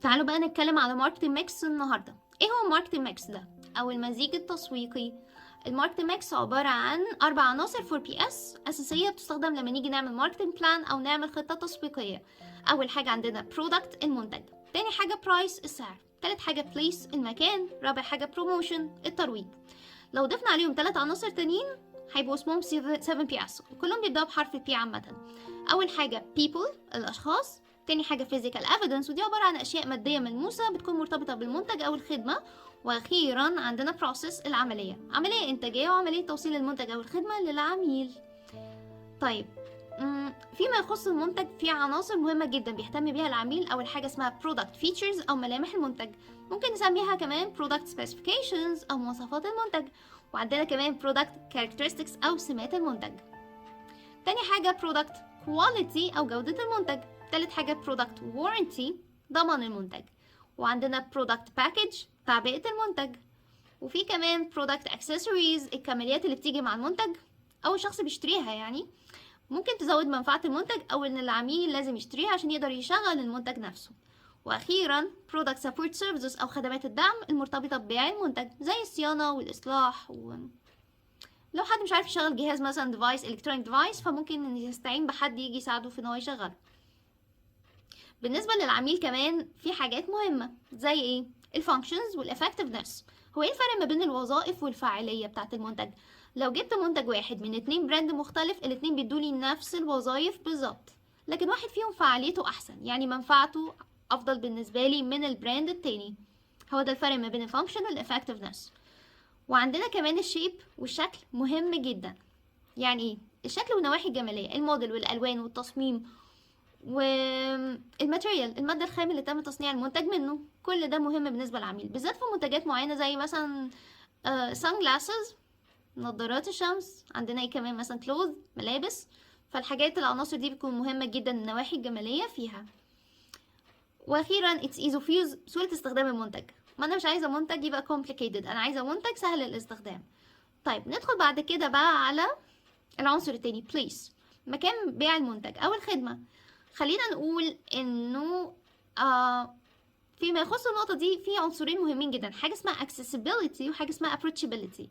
تعالوا بقى نتكلم على marketing mix النهارده. ايه هو marketing mix ده او المزيج التسويقي؟ ال marketing mix عبارة عن اربع عناصر، 4 Ps اساسية بتستخدم لما نيجي نعمل marketing plan او نعمل خطه تسويقيه. اول حاجة عندنا product، المنتج. تاني حاجة price، السعر. تالت حاجة place، المكان. رابع حاجة promotion، الترويج. لو ضفنا عليهم ثلاث عناصر تانيين هيبقوا اسمهم 7 Ps، كلهم بيبداوا بحرف ال P عامه. اول حاجة people، الاشخاص. تاني حاجة physical evidence، ودي عبارة عن أشياء مادية ملموسة بتكون مرتبطة بالمنتج أو الخدمة. وأخيرا عندنا process، العملية، عملية إنتاجية وعملية توصيل المنتج أو الخدمة للعميل. طيب، فيما يخص المنتج في عناصر مهمة جدا بيهتم بيها العميل. أول حاجة اسمها product features أو ملامح المنتج، ممكن نسميها كمان product specifications أو مواصفات المنتج، وعندنا كمان product characteristics أو سمات المنتج. تاني حاجة product quality أو جودة المنتج. تالت حاجة product warranty، ضمان المنتج. وعندنا product package، تعبئة المنتج. وفي كمان product accessories، الكماليات اللي بتيجي مع المنتج أو الشخص بيشتريها، يعني ممكن تزود منفعة المنتج أو إن العميل لازم يشتريها عشان يقدر يشغل المنتج نفسه. وأخيرا product support services أو خدمات الدعم المرتبطة ببيع المنتج، زي الصيانة والإصلاح، و لو حد مش عارف يشغل جهاز مثلا، device، electronic device، فممكن إن يستعين بحد يجي يساعده في ان هو يشغله. بالنسبة للعميل كمان في حاجات مهمة، زي ايه؟ ال functions وال effectiveness. هو ايه الفرق ما بين الوظائف والفاعلية بتاعة المنتج؟ لو جبت منتج واحد من اتنين brand مختلف، الاتنين بيدولي نفس الوظائف بالظبط، لكن واحد فيهم فعاليته احسن، يعني منفعته افضل بالنسبة لي من ال brand التاني. هو ده الفرق ما بين ال function وال effectiveness. وعندنا كمان ال shape والشكل مهم جدا. يعني ايه؟ الشكل والنواحي الجمالية، الموديل والالوان والتصميم وال material، المادة الخام اللي تم تصنيع المنتج منه. كل ده مهم بالنسبة للعميل، بالذات في منتجات معينة زي مثلا sunglasses، نظارات الشمس. عندنا ايه كمان؟ مثلا clothes، ملابس. فالحاجات العناصر دي بتكون مهمة جدا، النواحي الجمالية فيها. واخيرا it's ease of use، سهولة استخدام المنتج. ما انا مش عايزة منتج يبقى complicated، انا عايزة منتج سهل الاستخدام. طيب، ندخل بعد كده بقى على العنصر التاني، place، مكان بيع المنتج او الخدمة. خلينا نقول انه فيما يخص النقطة دي في عنصرين مهمين جدا، حاجة اسمها accessibility وحاجة اسمها approachability.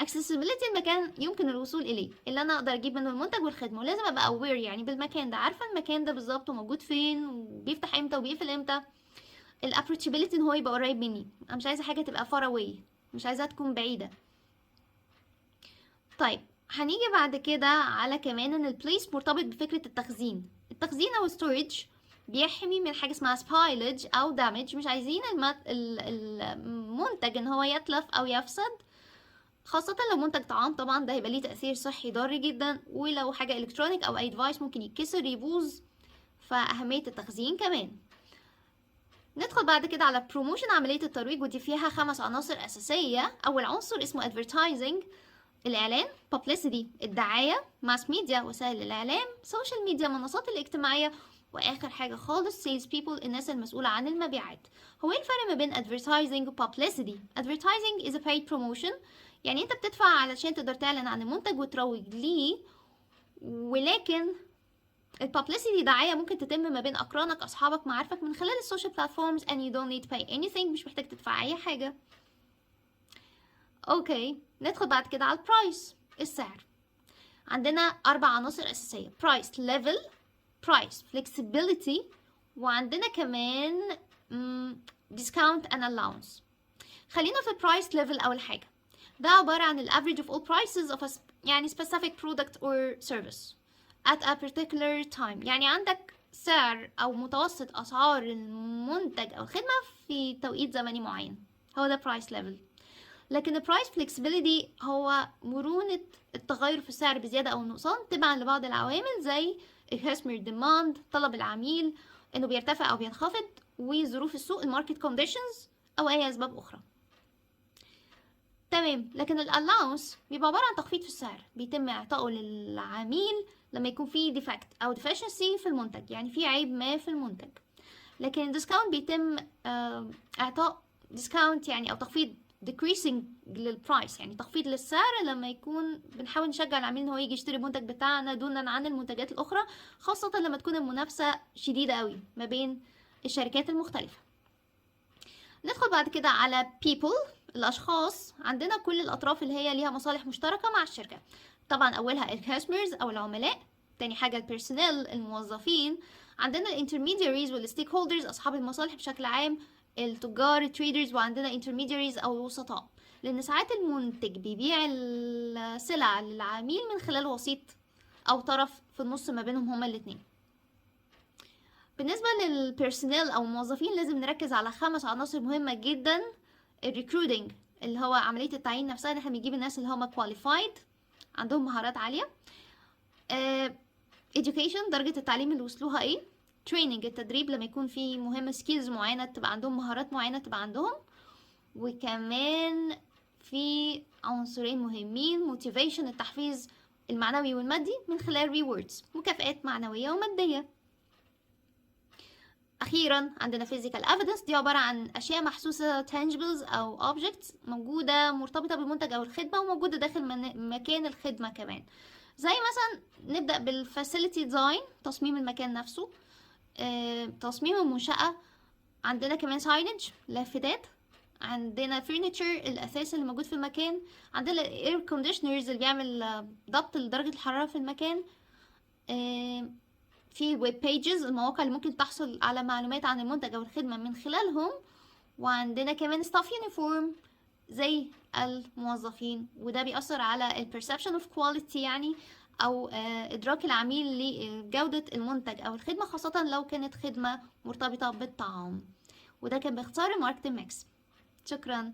accessibility المكان يمكن الوصول إليه، اللي أنا أقدر أجيب منه المنتج والخدمة، ولازم أبقى aware يعني بالمكان ده، عارفة المكان ده بالظبط وموجود فين وبيفتح امتى وبيقفل امتى. ال approachability ان هو يبقى قريب مني، انا مش عايزة حاجة تبقى far away، مش عايزاها تكون بعيدة. طيب، هنيجي بعد كده على كمان ان ال place مرتبط بفكرة التخزين. التخزين او storage بيحمي من حاجة اسمها spoilage او damage. مش عايزين المنتج ان هو يتلف او يفسد، خاصة لو منتج طعام، طبعا ده هيبقى ليه تأثير صحي ضار جدا. ولو حاجة electronic او اي device ممكن يتكسر، يبوظ، فأهمية التخزين كمان. ندخل بعد كده على promotion، عملية الترويج، ودي فيها خمس عناصر أساسية. أول عنصر اسمه advertising، الإعلان، publicity، الدعاية، mass media، وسائل الإعلام، social media، المنصات الاجتماعية، وآخر حاجة خالص sales people، الناس المسؤولة عن المبيعات. هو ايه الفرق ما بين advertising و publicity؟ advertising is a paid promotion، يعني انت بتدفع علشان تقدر تعلن عن المنتج وتروج ليه، ولكن ال publicity دعاية ممكن تتم ما بين أقرانك، أصحابك، معارفك، من خلال ال social platforms and you don't need to pay anything، مش محتاج تدفع أي حاجة. okay، ندخل بعد كده على ال price، السعر. عندنا أربع عناصر أساسية: price level، price flexibility، وعندنا كمان discount and allowance. خلينا في price level أول حاجة. ده عبارة عن ال average of all prices of a يعني specific product or service at a particular time، يعني عندك سعر أو متوسط أسعار المنتج أو الخدمة في توقيت زمني معين، هو ده price level. لكن ال price flexibility هو مرونة التغير في السعر بزيادة أو النقصان تبعا لبعض العوامل زي ال customer demand، طلب العميل إنه بيرتفع أو بينخفض، وظروف السوق، ال market conditions، أو أي أسباب أخرى. تمام. لكن ال allowance بيبقى عبارة عن تخفيض في السعر بيتم إعطائه للعميل لما يكون في defect أو deficiency في المنتج، يعني في عيب ما في المنتج. لكن ال discount بيتم إعطاء discount يعني أو تخفيض، decreasing لل price، يعني تخفيض للسعر لما يكون بنحاول نشجع العميل ان هو يجي يشتري المنتج بتاعنا دونا عن المنتجات الاخرى، خاصة لما تكون المنافسة شديدة قوي ما بين الشركات المختلفة. ندخل بعد كده على people، الأشخاص. عندنا كل الأطراف اللي هي ليها مصالح مشتركة مع الشركة. طبعا أولها ال customers أو العملاء، تاني حاجة ال personnel الموظفين، عندنا ال intermediaries وال stakeholders أصحاب المصالح بشكل عام، التجار ال traders، وعندنا intermediaries أو الوسطاء، لأن ساعات المنتج بيبيع السلع للعميل من خلال وسيط أو طرف في النص ما بينهم هما الاتنين. بالنسبة لل personnel أو الموظفين، لازم نركز على خمس عناصر مهمة جدا: ال recruiting اللي هو عملية التعيين نفسها، ان احنا بنجيب الناس اللي هما qualified، عندهم مهارات عالية، education درجة التعليم اللي وصلوها ايه، training التدريب لما يكون في مهمة skills معينة تبقى عندهم، مهارات معينة تبقى عندهم، وكمان في عنصرين مهمين: motivation التحفيز المعنوي والمادي من خلال rewards مكافآت معنوية ومادية. أخيرا عندنا physical evidence، دي عبارة عن أشياء محسوسة tangibles أو objects موجودة مرتبطة بالمنتج أو الخدمة وموجودة داخل مكان الخدمة كمان. زي مثلا نبدأ بال facility design، تصميم المكان نفسه، تصميم المنشأة، عندنا كمان signage لافتات، عندنا furniture الأثاث اللي موجود في المكان، عندنا air conditioners اللي بيعمل ضبط لدرجة الحرارة في المكان، في web pages المواقع اللي ممكن تحصل على معلومات عن المنتج أو الخدمة من خلالهم، وعندنا كمان staff uniform زي الموظفين، وده بيأثر على ال perception of quality، يعني أو إدراك العميل لجودة المنتج أو الخدمة، خاصة لو كانت خدمة مرتبطة بالطعام. وده كان باختصار ال marketing mix. شكرا.